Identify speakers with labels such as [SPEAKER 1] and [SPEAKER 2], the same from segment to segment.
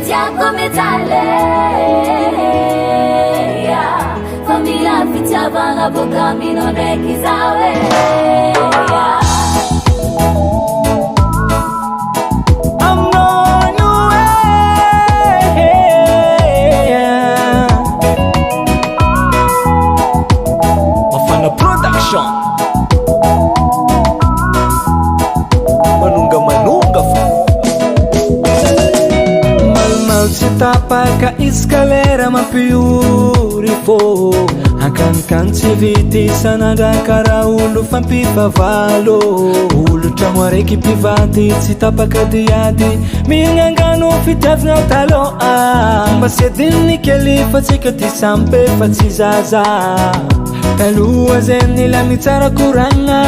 [SPEAKER 1] tiako mijaly Fa mila fitiavana boka aminao ndraiky zaho e.
[SPEAKER 2] Mafana Production Manonga manonga fo
[SPEAKER 3] Malomalo tsy tapaka isaka lera mampiory fô. Ankanikany tsy vita isan'andra karaha olo fampivavalo. Olo tragno araiky mpivady tsy tapaka diady. Mignangano fitiavagna taloha. Mba sy adinony kely fa tsika ty samy be fa tsy zaza. Taloha zay nilamigny tsara koragna.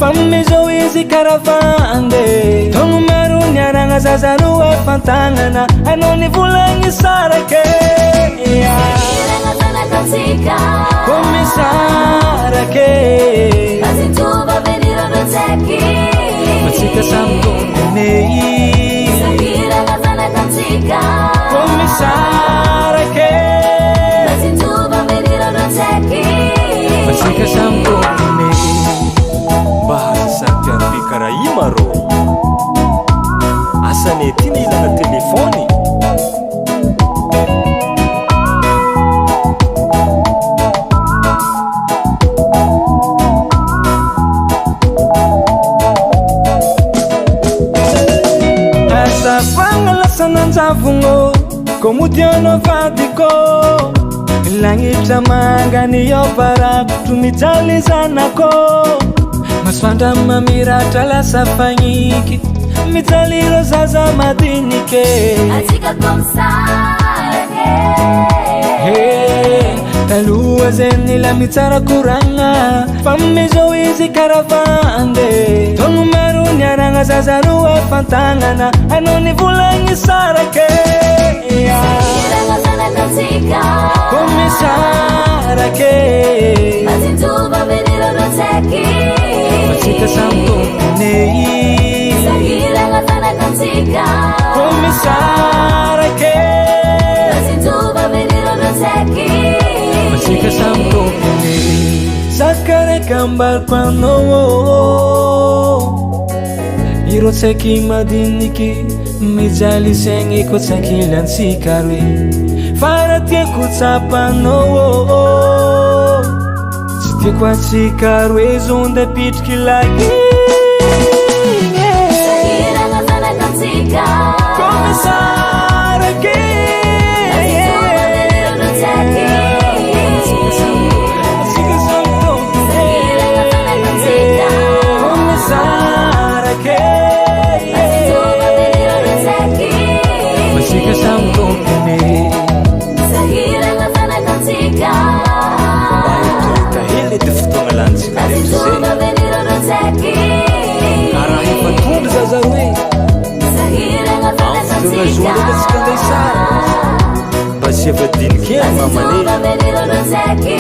[SPEAKER 3] Fa amizao izy karaha vandy. Taogno maro niaragna zaza roa fantagnana. Anao nivolagny sarake.
[SPEAKER 1] Sahiragna zanakatsika.
[SPEAKER 3] Ko misarake.
[SPEAKER 1] Azinjova venirano tsaiky.
[SPEAKER 3] Fa tsika samy tompony.
[SPEAKER 1] Sahiragna zanakatsika.
[SPEAKER 3] Ko misarake.
[SPEAKER 1] Azinjova venirano tsaiky.
[SPEAKER 3] Fa tsika samy tompony.
[SPEAKER 2] Mba aza saro-piaro be karaha i marô. Asanay aty ny ilana telefôny.
[SPEAKER 3] Hazavagna lasa nanjavogno Ko mody anao vadiko. Lagnitra manga niova rakotro mijaly zanako. Masoandra mamiratra lasa fagniky. Mijaly ireo zaza madinike.
[SPEAKER 1] Atsika ko misarake.
[SPEAKER 3] Hey, taloha zay nilamigny tsara koragna. Fa amizao izy karaha vandy. Taogno maro niaragna zaza roa fantagnana. Anao nivolagny sarake.
[SPEAKER 1] Sahiragna zanakatsika.
[SPEAKER 3] Ko misarake.
[SPEAKER 1] Azinjova venirano tsaiky.
[SPEAKER 3] Fa tsika samy tompony.
[SPEAKER 1] Sahiragna zanakatsika.
[SPEAKER 3] Ko misarake.
[SPEAKER 1] Azinjova venirano tsaiky.
[SPEAKER 3] Fa tsika samy tompony. Zakareka ambariko anao. Ireo tsaiky madiniky mijaly saigny ko tsy ankilantsika roe. Fa raha tiako tsapanao. Tsy tiako atsika roe zo ndeha pitriky lahy.
[SPEAKER 1] Sahiragna zanakatsika.
[SPEAKER 3] Ko misarake.
[SPEAKER 1] Azinjova venirano tsaiky.
[SPEAKER 3] Atsika samy tompony.
[SPEAKER 1] Sahiragna zanakatsika.
[SPEAKER 3] Ko misarake.
[SPEAKER 1] Azinjova venirano tsaiky.
[SPEAKER 3] Atsika samy tompony.
[SPEAKER 1] Sahiragna zanakatsika.
[SPEAKER 2] Mba eritrereta hely edy fotoagna lanitsika lemry zay.
[SPEAKER 1] Azinjova venirano tsaiky.
[SPEAKER 2] Karaha efa tondro zaza roe.
[SPEAKER 1] Sahiragna
[SPEAKER 2] Amin'ny fotoagna zo
[SPEAKER 1] zanakatsika.
[SPEAKER 2] ndraiky atsika andeha sara. Mba tsy efa diniky hely mamane.
[SPEAKER 1] Azinjova venirano tsaiky.